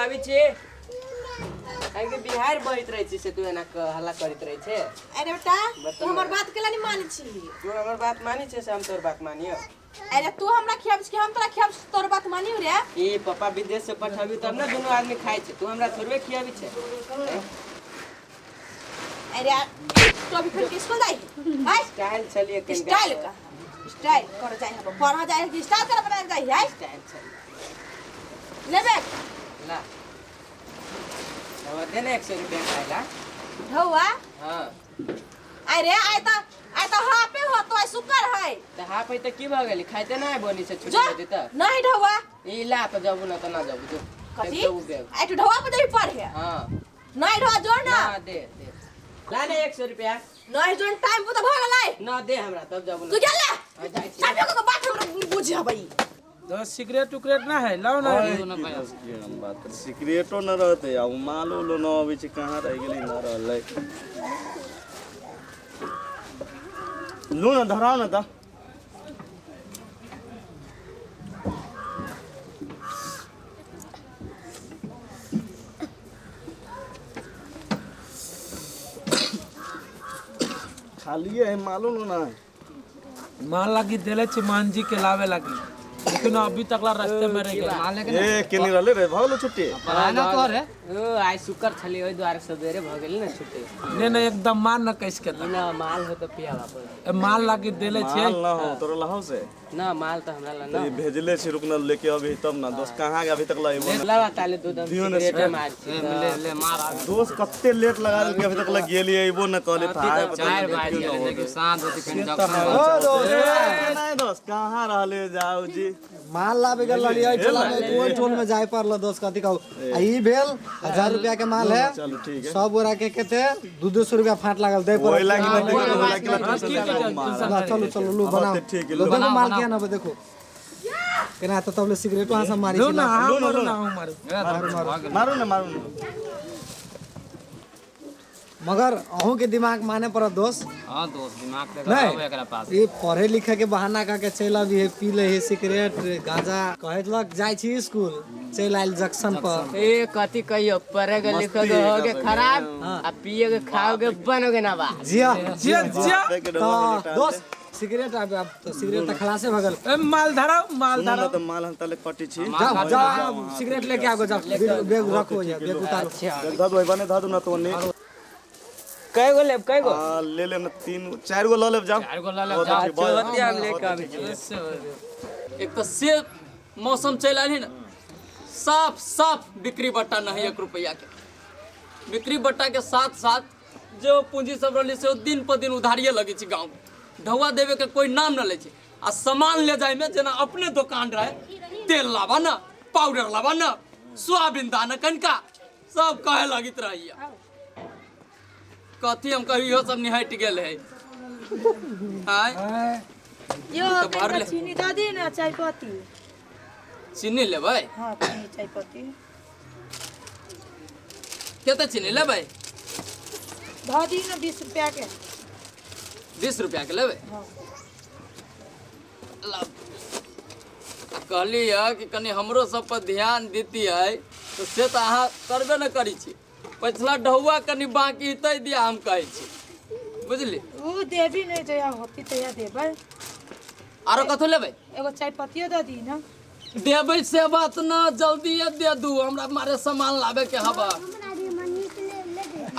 आबै छी आइ के बिहार बहित रहै छी से तू एना हल्ला करैत रहै छे। अरे बेटा तू हमर बात केला नहीं मानै छी। तू हमर बात मानै छे से हम तोर बात मानियो। अरे तू हमरा खियाबै छी हम तोरा खियाबै छी तोर बात मानियो रे। ई पापा विदेश से पठाबी तब ना दुनू आदमी खाइ छे, तू हमरा थोड़बे खियाबै छे। अरे तू अभी फिर स्कूल जाई हाय स्टाइल चलिए के स्टाइल का स्टाइल कर जाई हम पढ़ा जाई कि स्टाइल कर बना जाई हाय स्टाइल चलिए ले बैग ला और देने 100 रुपया खाइला ढौआ। हां अरे आय त हाफे हो तो शुक्र है त हाफ है त की भ गेली खाइते ना बोनी से छुट्टी दे त नहीं ढौआ ई ला त जाबू ना त ना जाबू जो कथी आइ तू ढौआ पर जाबी पढ़े। हां नहीं ढौआ जोड़ ना दे दे ला ने 100 रुपया नहीं जोड़ टाइम पर त भ गेलै ना दे हमरा तब जाबू तू गेल ले चाबियो के बात हमरा बुझे हबई। दस सिगरेट उगरेट ना है लाओ ना बात सिगरेटो न रहते आ माल उलो न अबै छै कहाँ रह गेलै न रहलै। लू ना धराओ ना ता खाली है मालूम ना माल लागी देले छी मानजी के लावे लागी लेकिन अभी तक ला रास्ते में रह गेल। ए केनी रहले रे भगलो छुट्टी ना तो रे ओ आइ शुक्र छली ओइ द्वारे सवेरे भ गेल ना छुट्टी। ने ने एकदम मान न कैस के ना माल हो त पियावा पर ए माल लागी देले छे माल ना हो तोरा लहो से ना माल त हमरा ला ना भेजले छी रुकना लेके अभी तब ना दोस्त कहां के अभी तक लाइबो ना लावा ताले दो दम सिगरेट मार छी ले ले मार दोस्त कते लेट लगा देलके अभी तक लग गेली अइबो न कहले भाई 4 बज गेल देखियो साँझ होती कनी जंक्शन दोस्त नहीं दोस्त कहां रहले जाऊ जी माल लाबे गेल रहली एहि टोला में तो ओहि टोल में जाय पड़ल दोस्त कथी कहू आ ई भेल 1000 रुपया के माल है। चलो ठीक है सब बोरा के केते 200 रुपया फाट लागल दे पर ओइ लागी ना चलो चलो लो बनाओ ठीक है लो देखो माल के ना देखो केना त तबले सिगरेट वहां से मारी लो ना मारू ना मारू मारू ना मारू मगर अहूँ के दिमाग माने पर दोस्त। हां दोस्त दिमाग ते लगाओ एकरा पास ये पढ़े लिखे के बहाना का के चल अभी है पी ले है सिगरेट गांजा कहत लग जाय छी स्कूल चल आइल जंक्शन पर। ए कथी कहियो पढ़े के लिखे के हो के खराब आ पिए के खाओ के बनोगे ना बा। जिया जिया जिया दोस्त सिगरेट अब तो सिगरेट त खलासे भगल ए माल धराओ माल धराओ त माल हम तले कटी छी जाओ जाओ सिगरेट लेके आओ जाओ बैग रखो या बैग उतारो धर दो बने धर दो ना तो ने कय गो लेब कय गो ले लेब ना 3 4 गो ल लेब जाओ 4 गो ल लेब जाओ चौबत्ती हम लेके आबै छी। एक तो से मौसम चल आयल है ना साफ साफ बिक्री बट्टा नहीं 1 रुपया के बिक्री बट्टा के साथ साथ जो पूंजी सब रहली से दिन पर दिन उधारिये लगे छै गाँव में ढौआ देवे के कोई नाम न लै छै आ सामान ले जाय में जेना अपने दुकान रहे तेल लाबा ना पाउडर लाबा ना सोयाबीन दाना कनका सब कहे लगित रहिए कथी हम कही इहो सब निहट गेल है। आय यो कनका चीनी दऽ दी ना चाय पत्ती चीनी लेबै। हां चीनी चाय पत्ती कते चीनी लेबै दऽ दी ना 20 रुपया के 20 रुपया के लेबै। हां कहली है कि कनी हमरो सब पर ध्यान देतियै तो से तो अहाँ करबे न करी छी पछला ढौआ कनी बाकी तै दिया हम कहै छी बुझली उ देबी नहीं जया होती तया देबै। आरो कथो लेबै एगो चाय पत्तियो दऽ दी ना देबै से बात ना जल्दी दे दू हमरा मारे सामान लाबे के हवा।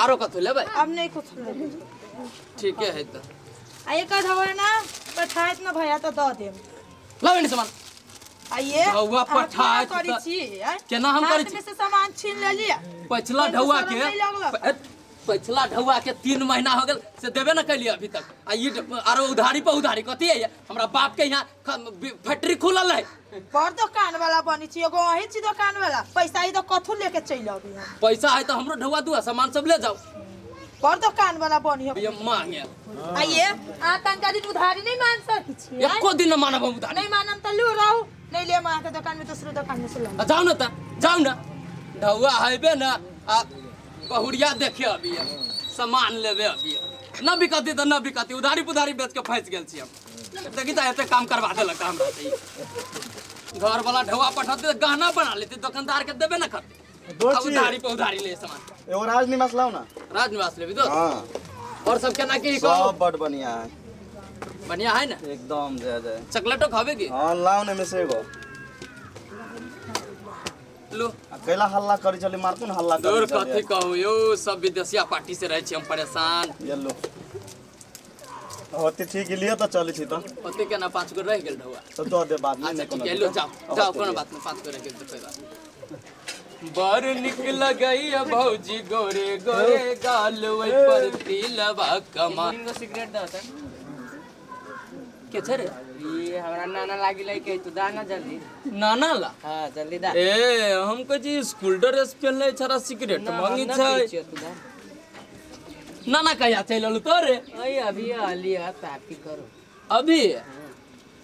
आरो कथो लेबै अब नहीं कुछ लेबै ठीके है त आ एक ढौआ ना पठाइत ना भैया त दऽ देब लाबे ने सामान आइए ढौआ पठाइत करै छी केना हम करै छी हाथ में से सामान छीन लेलियै पछला ढौआ के पछला ढौआ के 3 महीना हो गेल से देबे न कैलियै अभी तक आ ई आरो उधारी पर उधारी कथी है हमरा बाप के यहाँ फैक्ट्री खुलल है बड़ दुकान वाला बनी छी एगो अही छी दुकान वाला पैसा ई तो कथू लेके चलि अभी हम पैसा है तो हमरो ढौआ दुआ सामान सब ले जाओ बड़ दुकान वाला बनी ये मांगे आइए आ तनका दिन उधारी नहीं मान सकी छी एको दिन न मानब हम उधारी नहीं मानम त लू रहू नहीं ले मां के दुकान में दूसरे दुकान में से लो जाओ ना त जाओ ना ढौआ हैबे ना आ बहुरिया देखे अभी सामान लेबे अभी न बिकती त न बिकती उधारी पुधारी बेच के फंस गेल छी हम देखी त एते काम करवा देलक हमरा से। घर वाला ढौआ पठौते गहना बना लेते दुकानदार के देबे न करते। अब उधारी पे उधारी ले सामान। एगो राजनिवास लाओ ना। राजनिवास लेबी दोस्त? हाँ। और सब केना की सब बड़ बढ़िया है। बढ़िया है ना? एकदम जय जय। चॉकलेटो खाबे की? हाँ लाओ ने में से एगो। लो। कैला हल्ला करी चली मारतू हल्ला करी दूर कथी कहू यो सब विदेशिया पार्टी से रहे छी हम परेशान। ये लो। होते ठीक लिए तो चली छी तो। होते केना 5 गो रह गेल ढौआ। तो दो दे बाद में। अच्छा ठीक है लो जाओ जाओ कोनो बात नहीं 5 गो रह गेल तो कोई बात नहीं। बर निक लगई भौजी गोरे गोरे गाल ओइ पर तिलवा कमा। 3 गो सिगरेट दो त। के छै रे? ये हमरा नाना लागी लई के तू दा ना जल्दी। नाना ला? हां जल्दी दा। ए हम कहै छी स्कूल ड्रेस पहनले छरा सिगरेट मांगी छै। नाना कहिया चलि एलौ तोरे? ओए अभी अली है पार्टी करो। अभी?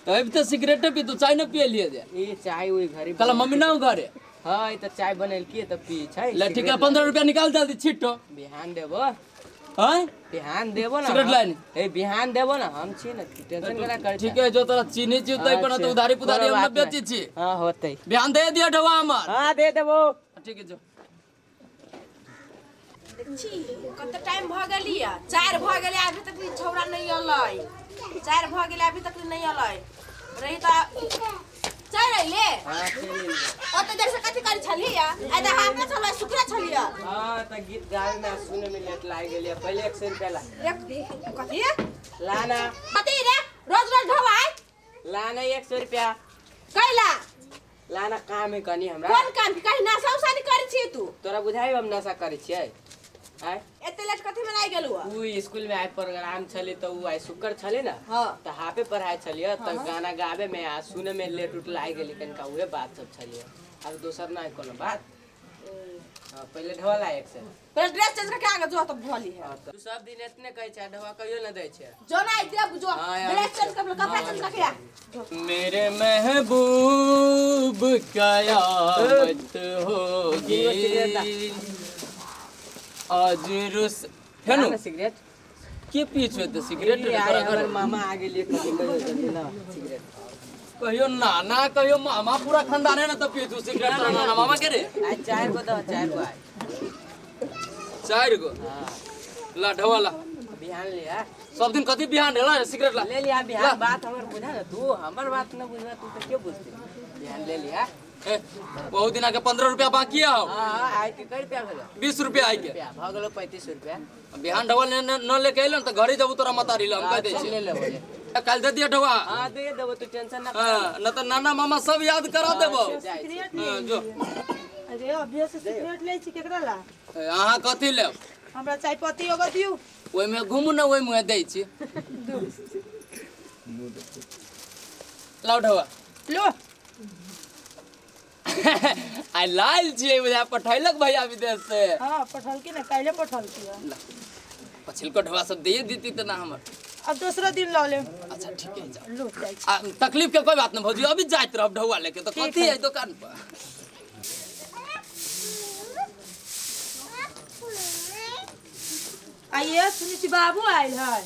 अभी तो सिगरेट पी तू चाय न पिए लिए जे। ई चाय ओई घरे। कल मम्मी ना घरे? हां ई त चाय बनल की त पी छै। ले ठीक है 15 रुपया निकाल जल्दी छिटो। बिहान देबो। हां बिहान देबो ना। Cigarette line. ए बिहान देबो ना हम छी ना टेंशन केना करै। ठीक है जो तोरा चीनी छी तै पर तो उधारी पुधारी हम न बेची छी। हां होतै। बिहान दे दिया ढवा हमर। हां दे देबो। ठीक है जो। छी कते टाइम भ गेली 4 भ गेलै अभी तक छौड़ा नहीं अलै। 4 भ गेलै अभी तक नहीं अलै रही त चल अइले। हां चल ओते देर से कथि करी छलिया? आ त हम छलै सुखरा छलिया। हां त गीत गावे में सुने में लेट लाग गेलिया। पहले 100 रुपया ला। एक कथि लाना कथि रे रोज रोज ढवाई लाना 100 रुपया कैला लाना काम है कनी हमरा। कोन काम? कहीं नशा उसा नहीं करी छी तू? तोरा बुझाई हम नशा करी छियै? आय एते लेट कथि में आई गेलु? उ स्कूल में आइ प्रोग्राम छले त उ आइ शुक्र छले ना। हां त हाफे पढ़ाई छलिए त गाना गावे में आ सुने में लेट उठ लाग गेली कनका उहे बात सब छलिए और दोसर ना कोनो बात। हां पहले ढोला एक से पहले ड्रेस चेंज करके आगे जो त भली है। तू सब दिन एतने कहै छै ढोवा कहियो ना दै छै। जो ना देब जो ड्रेस चेंज कर कपड़ा चेंज करके आ। मेरे महबूब कयामत होगी आज रुस हेनु सिगरेट के पीछे त सिगरेट रे तोरा घर मामा आ गेलिए कथि कहियो जल्दी ना सिगरेट कहियो नाना कहियो मामा पूरा खानदान है ना त पीछू सिगरेट तोरा नाना मामा के रे। आ 4 गो दो 4 गो आ 4 गो। हां ला ढवा ला बिहान ले आ सब दिन कथि बिहान रे ला सिगरेट ला ले लिया बिहान। बात हमर बुझा ना तू हमर बात ना बुझबा तू त के बुझती? बिहान ले लिया। ए बहुत दिन आके 15 रुपया बाकी आओ। हां आइ के कै रुपया भेलो? 20 रुपया आइ के भ गेलो 35 रुपया। बिहान ढवा न लेके अइलन त घरे जबू तोरा मतारी ल हम कह दै छी। ले लेबो काल दे दिया ढवा। हां दे देबो तू टेंशन ना। हां न त नाना मामा सब याद करा देबो। जो अरे अभी से सिगरेट ले छी केकरा ला? अहाँ कथि लेब? हमरा चाय पत्ती एगो दिउ। ओइ में घुमू न ओइ में दै छी। लाउ ढवा लो। आई लाल छी बुझा पठैलक भैया विदेश से। हां पठलकी ना काल्हे पठलकी। पछिलको ढवा सब दे दीती त ना हमर। अब दूसरा दिन ल ले। अच्छा ठीक है जाओ। लो जाइ छी। आ तकलीफ के कोई बात न भौजी अभी जाइत रहब ढवा लेके त कथि है दुकान पर। आइए सुनी छी बाबू आइल है?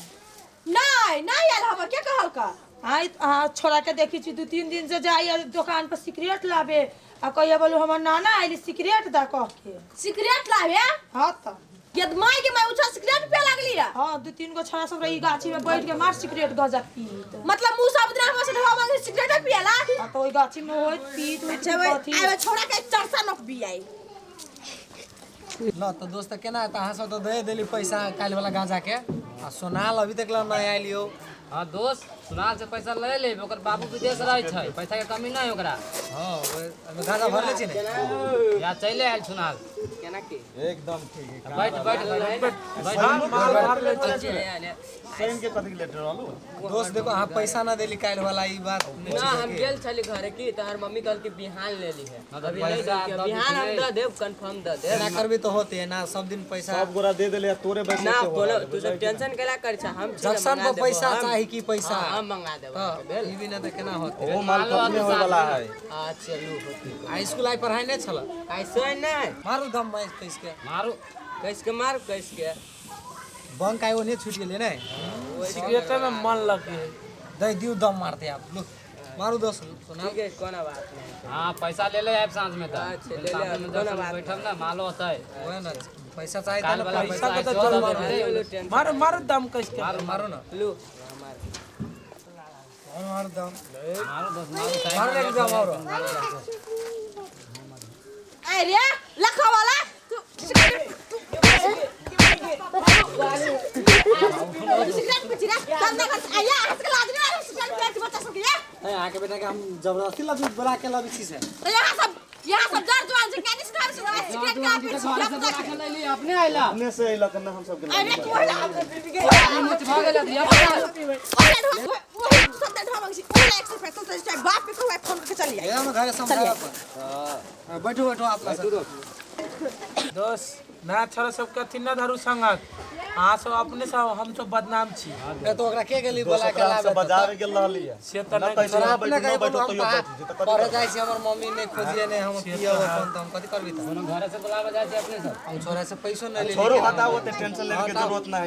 नहीं नहीं आइल हम के कहल का? आई हां छोरा के देखी छी 2-3 दिन से जाई दुकान पर सिगरेट लाबे आ कहिया बोलू हमर नाना आइल सिगरेट दा कह के। सिगरेट लाबे? हां त यद माई के माई उठा सिगरेट पे लागली है। हां 2-3 गो छोरा सब रही गाछी में बैठ के मार सिगरेट गजा पीत। मतलब मुंह सब दिन हम से ढवा मांगे सिगरेट पिएला? हां त ओई गाछी में होइत पीत होइत कथी। आइ छोरा के चरसा नक बियाई। ल त दोस्त केना त अहाँ सब त दे देली पैसा काल्हि वाला गांजा के आ सोनाल अभी तक ल नहीं आइलियो। हां दोस्त सोनाल से पैसा ले लेब ओकर बाबू विदेश रहै छै पैसा के कमी नहीं ओकरा। हां ओइ गांजा भरले छी ने या चले आइल सोनाल केना के एकदम ठीक है। बैठ बैठ बैठ माल भर ले छी सेन के कथि लेटर रहलु दोस्त देखो अहाँ पैसा ना देली काल्हि वाला ई बात ना हम गेल छली घरे की तोहर मम्मी कहल कि बिहान ले ली है। अभी नहीं देलके बिहान हम the देब कंफर्म the देब। ना करबी तो होते ना सब दिन पैसा सब गोरा दे देले तोरे पैसा ना कोनो तू सब टेंशन केला कर छ हम जंक्शन पर पैसा चाही की पैसा हम मंगा देब ई बिना त केना होते ओ माल खत्म होय वाला है। आ चलू होते आ स्कूल आई पढ़ाई नहीं छल कैसे नहीं मारू दम मैं कैस के मारू कैस के मार कैस के बंक आयो ने छूट गेले नै सिगरेट में मन लगे दे दिउ दम मारते आप लो। मारू दोस्त ठीक है, कोनो बात नहीं। हाँ पैसा ले ले आब साँझ में। अच्छा, तऽ ले ले आएब, कोनो बात बैठब ना, मालो होतै। ओहे ना, पैसा चाही काल त वाला पैसा पैसा के तो सेहो चल दऽ देबै। टेंशन मारो मारो दम कस के। मारू मारू ना। लू हमार मारू दम। मारू दोस्त मारू। मारू एक दम और। अरे लखा वाला तू सिगरेट, तू सिगरेट पी रे तब ना घर आया आज के लाज नहीं, सिगरेट पी बच्चा सब के। ए आके बेटा के हम जबरदस्ती लबी बुला के लबी छी से। तो यहाँ सब डर जुआन से कहनी सिखावे से सिगरेट का पी के लैली अपने आइला। अपने से अइलक ना हम सबके। अरे तू होला मुच भऽ गेल धिया पुता। ओला वही सब ढोवा छी ओला एक रुपया तो चाहे बाप पे कहू फोन करके चली। ए हम घरे समझावा पर। हां बैठो बैठो आप सब। दोस्त ना छोरा सबके अथी ना धरू संगत, अहाँ सब अपने सब हम सब बदनाम छी। ए तो ओकरा के गेली बोला के हम लाबे सब बजावे गेल रहली है। से तऽ ना नहि कहै छै, छोरा अपने बैठू कहे न बैठू बोलू तैयो हम बैठ जेतै, कथी पढ़े जाइ छी, हमर मम्मी नहि खोजिए नहि हम पियब अपन त हम कथि करबी त। कोनो घरे से बुलाबऽ जाइ छै अपने सब। हम छोरा से पैसो नहि लेली। छोड़ो हटाओ, ओते टेंशन लेने के जरूरत ना है।